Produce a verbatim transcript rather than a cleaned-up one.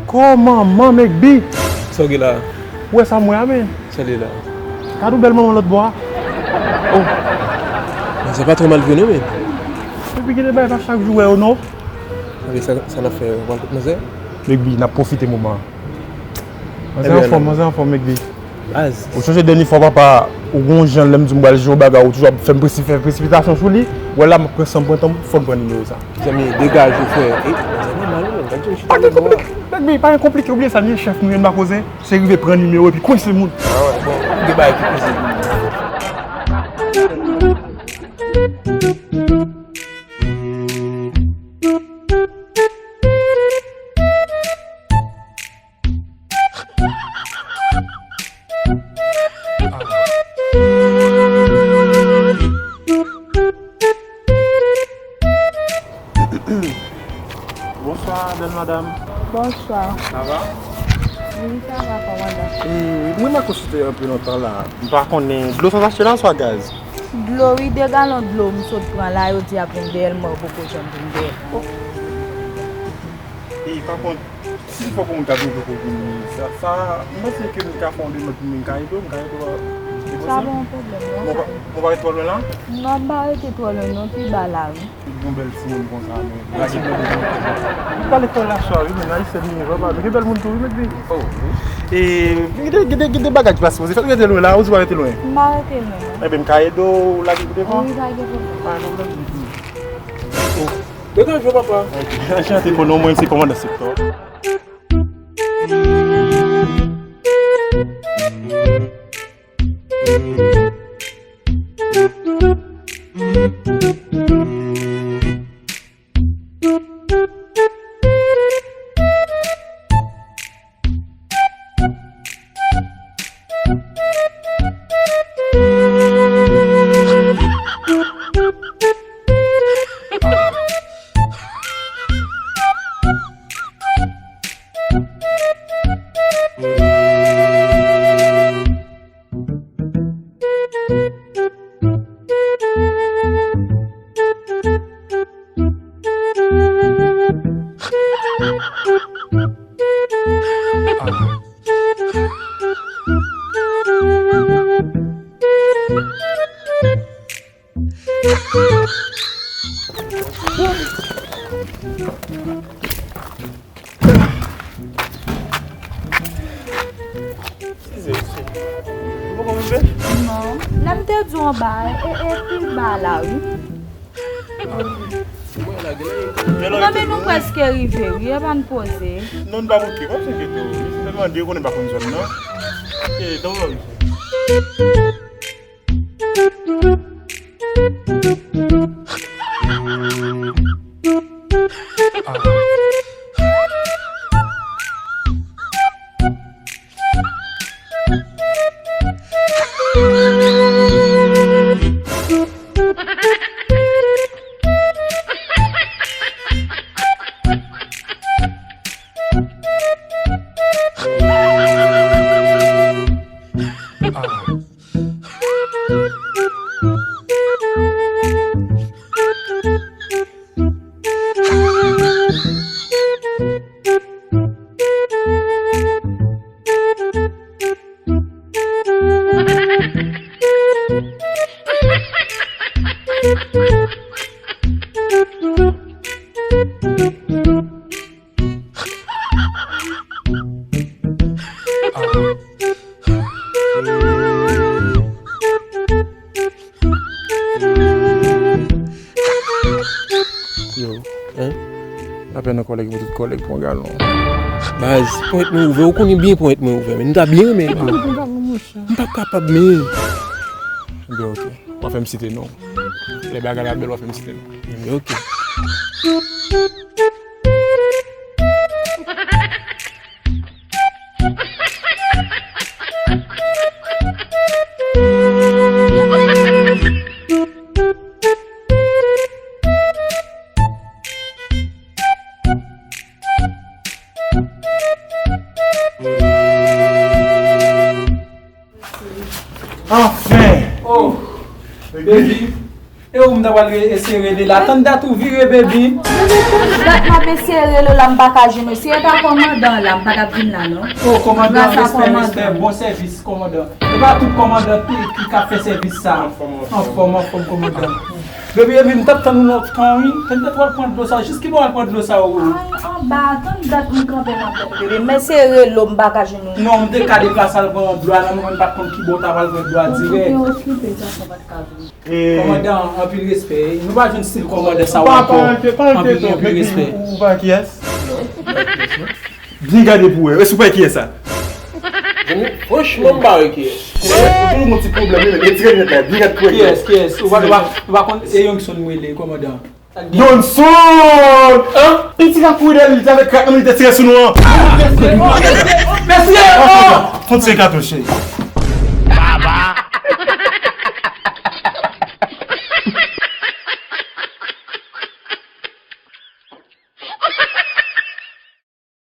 Kòman manman Mekbi? Sa w gen la? Ou wè sa m wè a, men? Sa li la? Gad ou bèl manman lòt bò a. Oh! Manzè pa twò mal vre non, men. Epi gen de bagay pa chak jou wè yo non. Sa, sa n ap fè, w pral kot manzè? Mekbi, n ap pwofite moman an. Manzè anfòm, manzè anfòm, Mekbi. Baz. Ou chanje dènye fwa, papa, ou gon jan lè m di m pral jere yon bagay, ou toujou ap fè m presi-, fè presipitasyon sou li. Wè la, m ap pran san m pran tan m, fò m pran nimewo sa. Zanmi, degaje, frè. E, zanmi, mal ou menm, gade jan w chita. Pa gen konplike, Mekbi, pa gen konplike, oubyen sa, ni chèf nou, yo n pa koze, se rive pran nimewo epi kwense moun. Ah wè, bon, gen bagay ki koze. Bonswa, bèl madanm. Bonswa. Sa va? Wi, sa va, kòmandan? E, mwen pa konsilte anpil lontan la. M pa konnen, dlo sa w achte la, swa gaz? Dlo, wi, de galon dlo m sot pran la, yo di ap vin dèyè l, mwen poko janm vin dèyè l. Oh. E, pa kont, si fòk yon moun ka vin poko vini, sa, sa, m panse ke m ka fè yon demach pou mwen, m ka ede w, m ka ede w. Se posib? Sa pa yon pwoblèm, non. Mwen pa, mwen pa ret twò lwen la? Non, m pa rete twò lwen, non, pi ba la, wi. Yon bèl timoun konsa, men. Lage dlo de. Ou pale fò la swa, wi, men Ayisyen nou ye, papa. Nou gen bèl moun tou, wi, mèt di. Oh. E, gen de, gen de, gen de bagay ki pa sipoze fèt, ou rete lwen la, ou di w pa rete lwen. M pa rete lwen, non. Enben, m ka ede w lage pou devan? Wi, pa gen pwoblèm. Pa gen pwoblèm ditou. Oh. Degaje w, papa. Anchante, konnen mwen se kòmandan sektè. Non. Lè m te di w anba, e, e pi ba la, wi. Non, men nou prèske rive, wi, epa n poze. Non, n pa bouke, pa bouke tou. Li te mande, ou konnen pa konn zòn nan. E, donk, Yo, hein? Apèn nan kòlèg, mwen tout kòlèg pran galon. Baz, ponyèt mwen ouvè, ou konnen byen ponyèt mwen ouvè, men m ta byen renmen tou. M p ap kapab, men. Ebyen, ok. W a fè m site non. Lè bagay la bèl, w a fè m site non. Ebyen, ok. Anfen! Oh, baby. E ou m ta pral re- eseye rele la. Tann dat ou vire, baby. Baby, tann dat m ap eseye rele w la, m pa ka jwenn ou. Si e ta kòmandan la, m pa t ap vin la, non. Oh, kòmandan, respè, respè. Bon sèvis, kòmandan. E pa tout kòmandan ki, ki ka fè sèvis sa. Anfòm, anfòm, kòmandan. Baby, epi m t ap tann ou lontan, wi. Tann dat w al pran dlo sa. Jis ki bò w al pran dlo sa, ou? Ay, anba, tann dat m kanpe nan pòt, baby. M eseye rele w, m pa ka jwenn ou. Non, m te ka deplase al pran dlo a, nan moman m pa t konn ki bò w ta pral pran dlo a dirèk. Ou te okipe, sa, sa pa t ka vin. Kòmandan, anpil respè. Nou pa jwenn stil kòmandan sa yo ankò. Anpil, anpil respè. Ou pa kiyès? Byen gade pou wè. Èske ou pa kiyès sa? Franchman, m pa wè kiyès. Ou toujou gon ti pwoblèm, wi, men retire linèt la. Byen gade pou wè kiyès. Kiyès, kiyès? Ou pa, ou pa, ou pa konn, se Youngson m rele, kòmandan. Youngson! An? Piti ka kouri dèyè li, li t avèk krak nan men li te tire sou nou an. Mesye! Fon tire katouch, cheri.